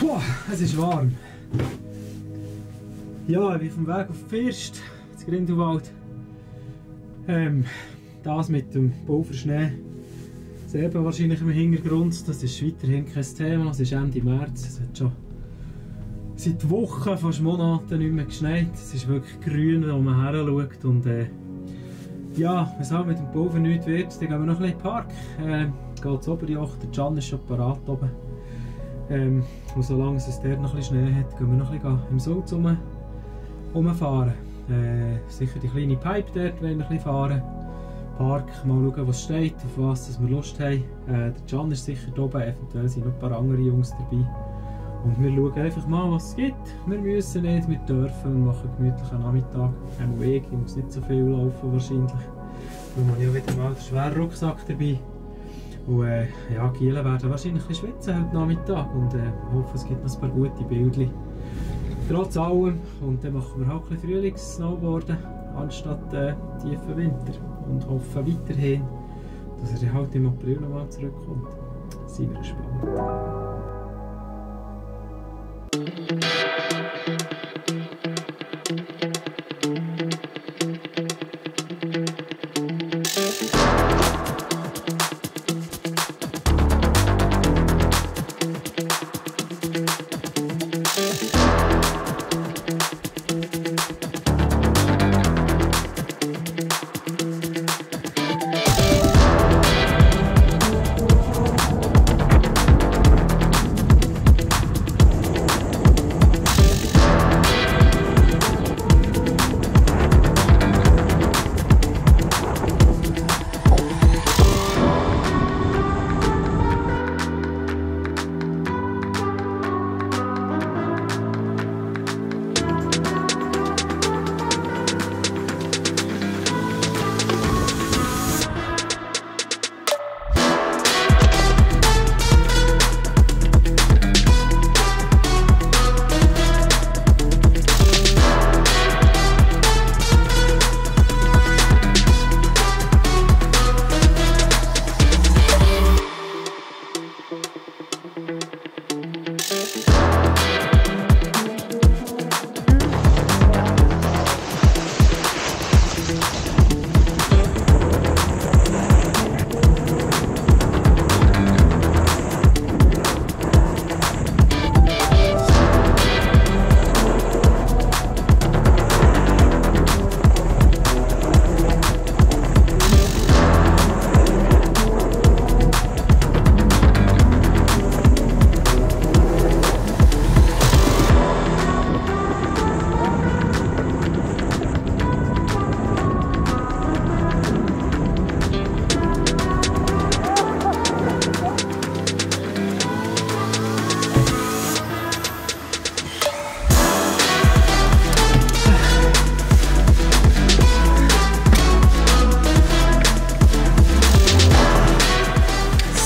Boah, es ist warm. Ja, ich bin vom Weg auf First, ins Grindelwald. Das mit dem Pulverschnee. Das eben wahrscheinlich im Hintergrund, das ist weiterhin kein Thema. Es ist Ende März, es hat schon seit Wochen, fast Monaten nicht mehr geschneit. Es ist wirklich grün, wenn man her schaut. Und ja, wenn es halt mit dem Pulver nichts wird, dann gehen wir noch ein bisschen in den Park. Geht zur Oberjoch, der Can ist schon parat oben. Und solange es dort noch ein bisschen Schnee hat, gehen wir noch ein bisschen im Sulz rumfahren. Sicher die kleine Pipe dort wollen wir ein bisschen fahren. Park, mal schauen, was steht, auf was wir Lust haben. Der Can ist sicher da oben, eventuell sind noch ein paar andere Jungs dabei. Und wir schauen einfach mal, was es gibt. Wir müssen nicht, wir dürfen und machen einen gemütlichen Nachmittag. Einmal Weg, ich muss nicht so viel laufen wahrscheinlich. Darum habe ich auch wieder mal den schweren Rucksack dabei. Und ja, die Gielen werden wahrscheinlich ein bisschen schwitzen heute Nachmittag und hoffe, es gibt noch ein paar gute Bildchen. Trotz allem, und dann machen wir halt ein bisschen Frühlings-Snowboarden anstatt tiefen Winter. Und hoffen weiterhin, dass er halt im April nochmal zurückkommt. Sind wir gespannt.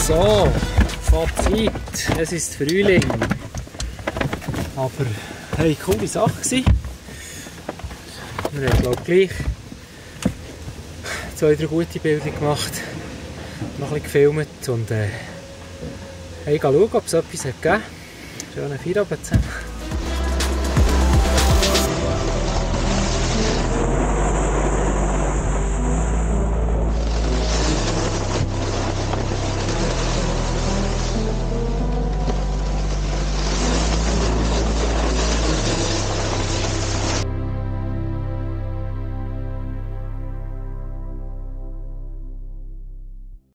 So, Fazit, es ist Frühling, aber hey, coole Sache gewesen. Wir haben glaube ich gleich 2, 3 gute Bilder gemacht, noch ein bisschen gefilmt und hey, schauen, ob es etwas gegeben hat. Schönen Feierabend zusammen.